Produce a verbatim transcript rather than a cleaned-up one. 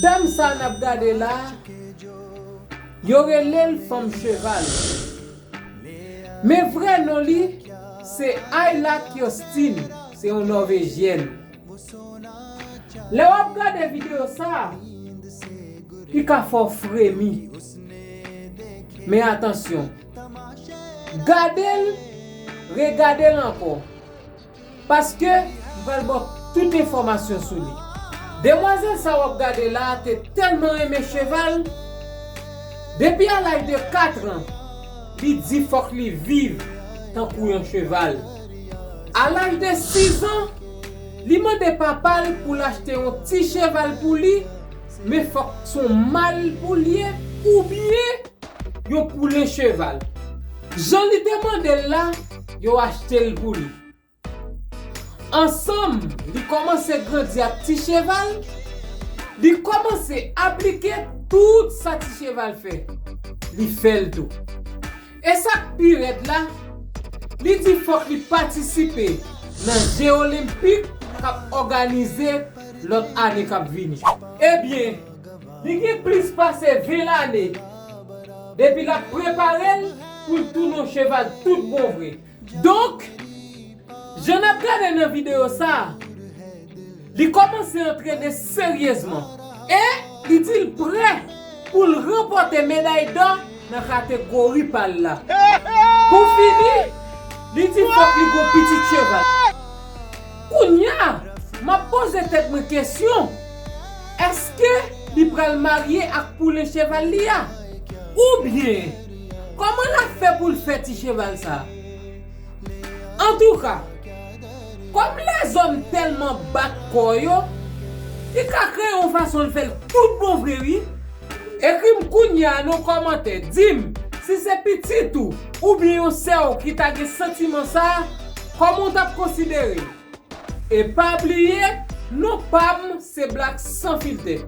Dam sa n ap gade la, yo rele l fanm cheval. Men vrè non li, se Ayla Kjostin, se yon Nòvejyèn. Lè w ap gade videyo sa, li ka fè w fremi. Men atansyon, gade l, regade l ankò. Paske m pral ba w tout enfòmasyon sou li. Demwazèl sa w ap gade la a te tèlman renmen cheval, depi a laj de kat an, li di fòk li viv tankou yon cheval. A laj de sis an, li mande papa l pou l achte yon ti cheval pou li, men fòk se yon mal pou l ye, oubyen yon poulen cheval. Jan li te mande l la, yo achte l pou li. Ansanm, li kòmanse grandi ak ti cheval, li kòmanse aplike tout sa ti cheval fè. Li fè l tou. E sa k pi rèd la, li di fòk li patisipe nan Je Olenpik k ap òganize lòt ane k ap vini. Ebyen, li gen plis pase ven lane depi l ap prepare l pou l tounen yon cheval tout bon vre. Donk, jan n ap gade nan videyo sa a, li kòmanse antrene seryezman e li di l prè pou l ranpòte meday dò nan kategori pa l la. Pou fini, li di fòk li gon pitit cheval. Kounye a, m ap poze tèt mwen kesyon, èske li pral marye ak poulen cheval li a? Oubyen, kòman l ap fè pou l fè ti cheval sa a? Antouka, kòm lèzòm tèlman bat kò yo, li ka kreye yon fason l fè l tout bon vre wi. Ekri m kounye a nan yon kòmantè, di m si se pitit ou oubyen yon sè w ki ta gen santiman sa a, kòman w t ap konsidere l? E pa bliye, non pa m se Black Sans Filter.